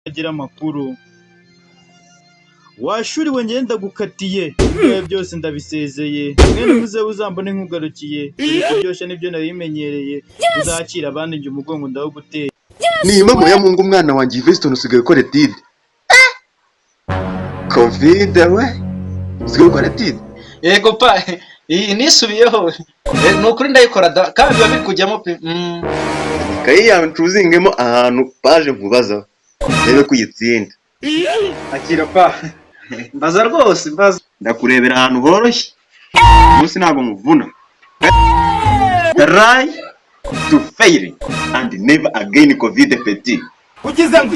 Agira amakuru washuriwe, ngenda gukatiye ibyawe byose ndabisezeye. Mwene uvuze uzambone nkugarukiye, dore kuryoshya nibyo nari uzakira abandi, njye umugongo ndawuguteye. Ni impamo ya Mungu, umwana wanjye Veston usigaye ukora etide. Covid we, usigaye ukora etide. Yego pa, iyi nisubiyeho. Ni ukuri ndayikora da, kandi biba biri kujyamo pe. Ikayi yawe ncuzingemo ahantu paje nkubaza ndebe ko uyitsinda. Akira pa, mbaza rwose, mbaza. Ndakurebera ahantu horoshye, umunsi ntabwo nkuvuna. Try to fail and never again, covid petit.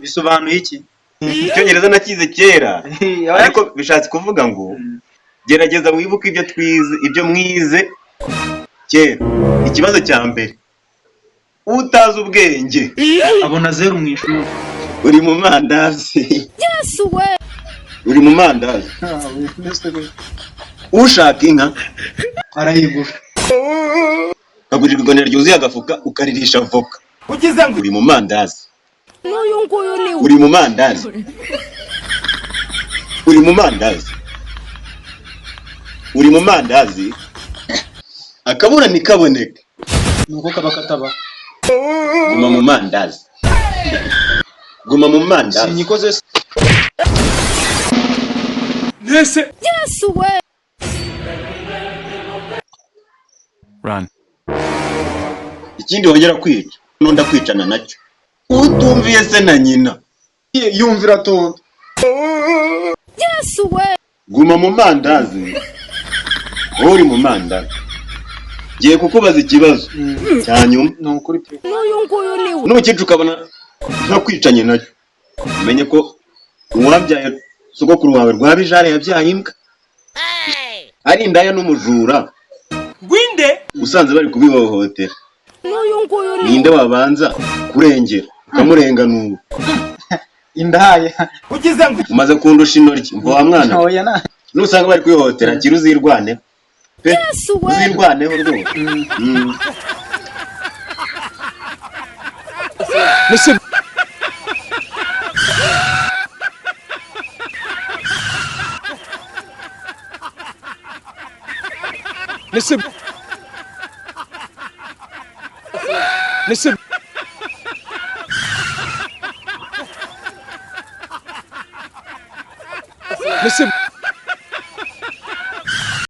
Bisobanuye iki? Icyongereza nakize kera, ariko bishatse kuvuga ngo gerageza wibuke ibyo twize, ibyo mwize kera. Ikibazo cya mbere: utazi ubwenge abona zeru mu ishuri. Uri mu mandazi, uri mu mandazi. Ushaka inka arayigura. Ukagurirwa igonero ryuzuye agafuka, ukaririsha voka, uri mu mandazi. N'uyu nguyu ni we. Uri mu mandazi, uri mu mandazi, uri mu mandazi. Akabura ntikaboneke. Ni uko kaba katabaho. Guma mu mandazi, guma mu mandazi. Sinyikoze se. Yesu we. Run. Ikindi wongera kwica n'undi akwicana nacyo. Utumviye se na nyina yumvira tonto. Yesu we. Guma mu mandazi, wowe uri mu mandazi. Ngiye kukubaza ikibazo cya nyuma. Ni ukuri pe. N'uyu nguyu ni we. N'umukecuru ukabona ntakwicanye nacyo, umenye ko uwabyaye sogokuru wawe Rwabijare yabyaye imbwa, ari indaya n'umujura. Gwinde. Usanze bari kubihohotera, N'uyu nguyu ni we. ninde wabanza kurengera ukamurenganura? Indaya. Umaze kundusha intoryi, mva wa mwana we. Oya na. Nusanga bari kwihohotera, kira uzirwaneho pe. Yesu we. Uzirwaneho rwose. Listen.